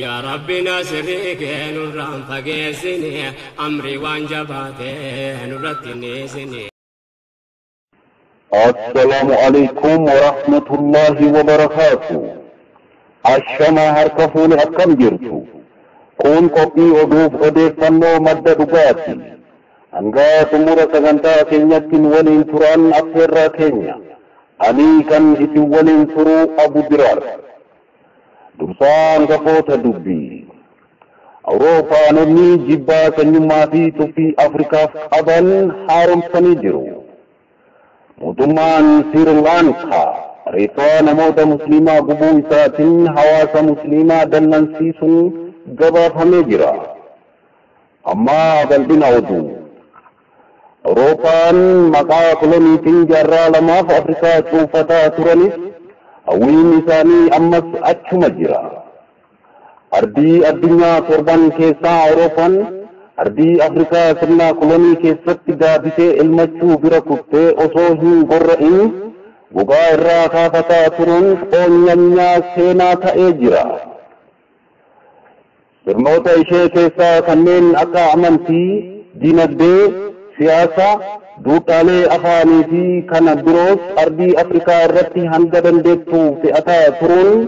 Yaa Rabbi nasrii kee nurraan fageessini, amri waan jabaatee nurratti niisini. Assalaamu alaikum warahmatullahi wabarakaatu. Ashama, harka fuune, akkam jirtu? Kun qophii oduuf odeeffannoo Madda Dhugaati. Hanga xumura sagantaa keenyatti nu waliin turan affeerraa keenya. Ani kan isin waliin turu Abu Diraar. Dursaa hangafoota dubbii. Awuroopaanonni jibbaa sanyummaa fi tuffii Afrikaaf qaban haaromsanii jiru. Mootummaan Sirilaankaa reeffa namoota musliimaa gubuu isaatiin hawaasa musliimaa dallansiisuun gabaafamee jira. Amma bal'ina oduu. Awurooppaan maqaa koloniitiin jaarraa lamaaf Afrikaa cuunfataa turanis, hawwiin isaanii ammas achuma jira. Ardii addunyaa torban keessaa Awurooppaan ardii Afrikaa sirna kolonii keessatti gaabisee elmachuu bira kuttee osoo hin gorra'in gogaa irraa kaafataa turuun qoonyanyaa seenaa ta'ee jira. Sirnoota ishee keessaa kanneen akka amantii, dinagdee, siyaasa, duudhaalee afaanii fi kana biroos ardii Afrikaa irratti hanga dandeettu fe'ataa turuun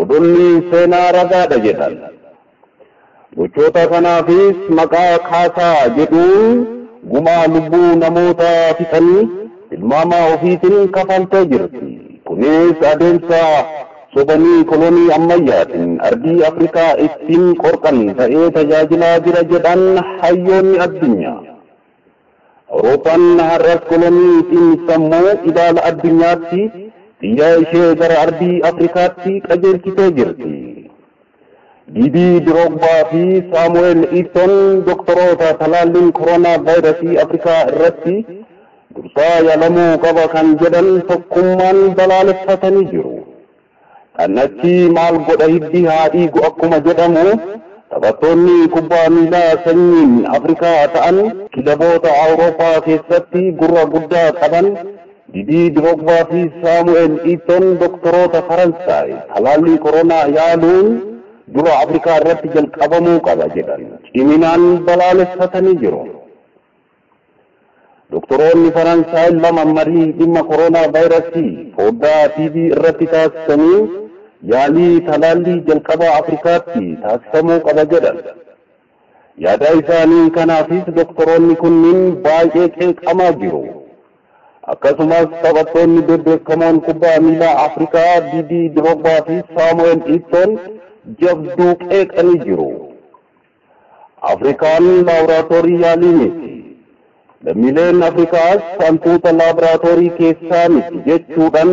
odolli seenaa ragaadha jedhan. Gochoota kanaafis maqaa kaasaa jedhuun gumaa lubbuu namoota fixanii tilmaama ofiitiin kafaltee jirti. Kunis adeemsa sobanii kolonii ammayyaatiin ardii Afrikaa ittiin qorqan ta'ee tajaajilaa jira jedhan hayyoonni addunyaa. Awurooppaan har'as kolonii sammuu ilaala addunyaatti xiyyaa ishee gara ardii Afrikaatti qajeelchitee jirti. Diidii Diroogbaa fi Saamu'eel Iiton doktoroota talaalliin koronaa vaayirasii Afrikaa irratti dursaa yaalamuu qaba kan jedhan tokkummaan balaaleffatanii jiru. Kannachi maal godha, hiddi haa dhiigu akkuma jedhamu, taphattoonni kubbaa miilaa sanyiin Afrikaa ta'an kilaboota Awurooppaa keessatti gurra guddaa qaban Didii Diroogbaa fi Saamu'eel Iiton doktoroota Faransaay talaallii koronaa yaaluun dura Afrikaa irratti jalqabamuu qaba jedhan ciminaan balaaleffatanii jiru. Doktoroonni Faransaay lama marii dhimma koronaa vaayirasii foddaa TV irratti taasisanii yaalii talaallii jalqabaa Afrikaatti taasifamuu qaba jedhan. Yaada isaanii kanaafis doktoroonni kunniin baay'ee qeeqamaa jiru. Akkasumas taphattoonni bebbeekamoon kubbaa miilaa Afrikaa Didii Diroogbaa fi Saamu'eel Iiton jabduu qeeqanii jiru. Afrikaan laaboraatoorii yaalii miti. Lammiileen Afrikaas hantuuta laaboraatoorii keessaa miti jechuudhaan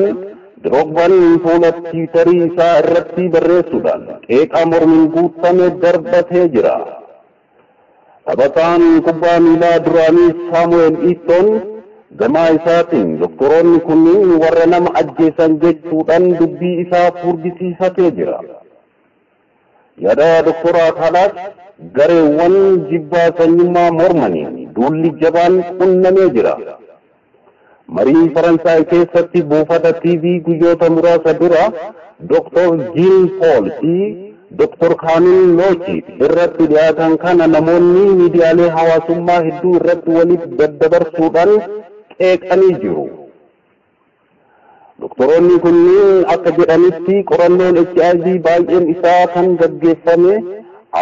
Diroogbaan fuula Tiwiitarii isaa irratti barreessuudhaan qeeqa mormiin guutame darbatee jira. Taphataan kubbaa miilaa duraanii Saamu'eel Iiton gamaa isaatiin doktoroonni kunniin warra nama ajjeesan jechuudhaan dubbii isaa furgisiifatee jira. Yaada doktoraa kanaas gareewwan jibbaa sanyummaa mormaniin duulli jabaan qunnamee jira. Marii Faransaay keessatti buufata TV guyyoota muraasa dura Dr. Jean Paul fi Dr. Kaamil Loochi irratti dhiyaatan kana namoonni miidiyaalee hawaasummaa hedduu irratti waliif daddabarsuudhaan qeeqanii jiru. Doktoroonni kunniin akka jedhanitti, qorannoon HIV baay'een isaa kan gaggeeffame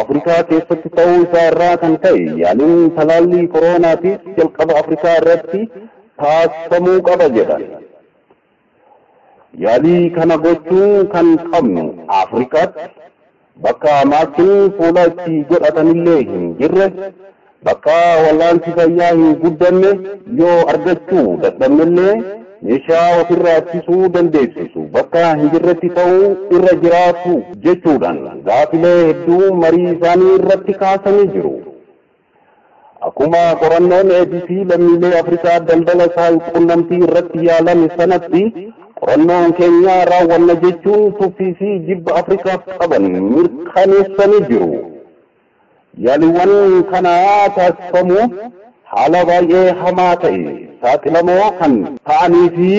Afrikaa keessatti ta'uu isaa irraa kan ka'e yaaliin talaallii koronaatis jalqaba Afrikaa irratti taasifamuu qaba jedhan. Yaalii kana gochuu kan qabnu Afrikaatti, bakka maaskiin fuula itti godhatanillee hin jirre, bakka wallaansi fayyaa hin guddanne, yoo argachuu dadhabnellee meeshaa ofirraa ittisuu dandeessisu bakka hin jirretti ta'uu irra jiraatu jechuudhaan gaafilee hedduu marii isaanii irratti kaasanii jiru. Akkuma qorannoon ABC lammiilee Afrikaa daldala saal-qunnamtii irratti yaalame sanatti qorannoon keenya raawwanna jechuun tuffii fi jibba Afrikaaf qaban mirkaneessanii jiru. Yaaliiwwan kana taasifamu haala baay'ee hamaa ta'e saaxilamoo kan ta'anii fi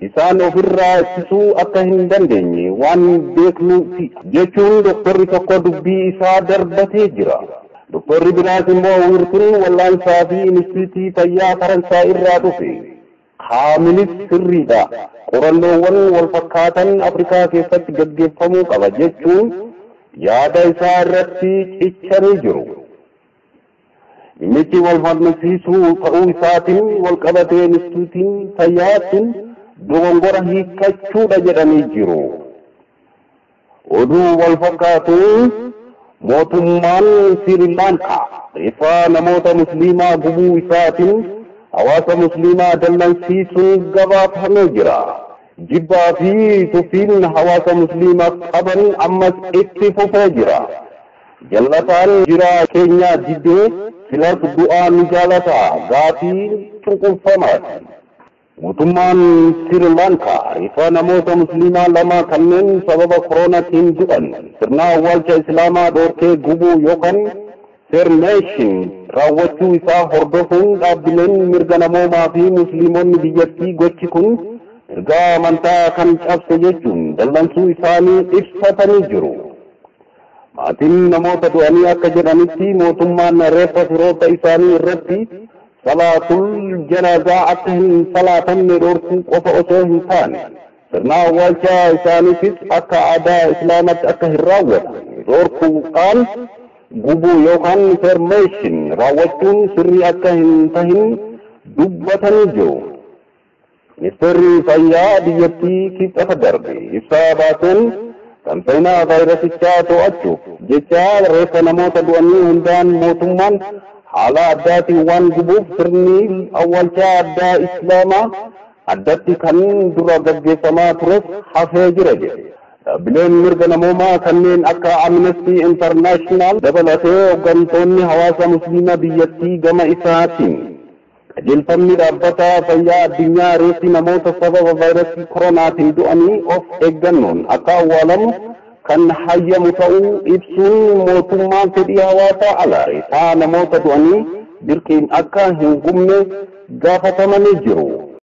isaan ofirraa ittisuu akka hin dandeenye waan beeknuufi jechuun doktorri tokko dubbii isaa darbatee jira. Doktorri biraas immoo wiirtuun wallaansaa fi inistituutii fayyaa Faransaay irraa dhufe Kaamilis sirriidha. Qorannoowwan wal fakkaatan Afrikaa keessatti gaggeeffamuu qaba jechuun yaada isaa irratti cichanii jiru. Dhimmichi wal falmisiisuu ta'uu isaatiin wal qabatee inistituutiin fayyaa sun dogongora hiikkachuudha jedhanii jiru. Oduu wal fakkaatuun mootummaan Sirilaankaa reeffa namoota musliimaa gubuu isaatiin hawaasa musliimaa dallansiisuun gabaafamee jira. Jibbaa fi tuffiin hawaasa musliimaaf qaban ammas itti fufee jira. Jallataan jiraa keenya diddee filas du'aa ni jaalata gaafii cunqurfamaati. Mootummaan Sirilaankaa reeffa namoota musliimaa lama kanneen sababa koronaatiin du'an sirna awwaalcha islaamaa dhoorkee gubuu yookaan Cremation raawwachuu isaa hordofuun dhaabbileen mirga namoomaa fi musliimonni biyyattii gochi kun mirga amantaa kan cabse jechuun dallansuu isaanii ibsatanii jiru. Maatiin namoota du'anii akka jedhanitti mootummaan reeffa firoota isaanii irratti salaatul janaazaa akka hin salaatamne dhorkuu qofa osoo hin taane sirna awwaalcha isaaniifis akka aadaa islaamatti akka hin raawwatamne dhorkuudhaan gubuu yookaan cremation raawwachuun sirrii akka hin tahin dubbatanii jiru. Ministeerri fayyaa biyyattii kibxata darbe ibsa baaseen tamsa'ina vaayirasichaa to'achuuf jecha reeffa namoota du'anii hundaan mootummaan haala addaatiin waan gubuuf sirni awwaalchaa addaa islaamaa addatti kan dura gaggeeffamaa tures hafee jira jedhe. Dhaabbileen mirga namoomaa kanneen akka Amnesty International dabalatee hooggantoonni hawaasa musliimaa biyyattii gama isaatiin qajeelfamni dhaabbata fayyaa addunyaa reeffi namoota sababa vaayirasii koronaatiin du'anii of eeggannoon akka awwaalamu kan hayyamu ta'uu ibsuun mootummaan fedhii hawaasaa ala reeffaa namoota du'anii dirqiin akka hin gubne gaafatamanii jiru.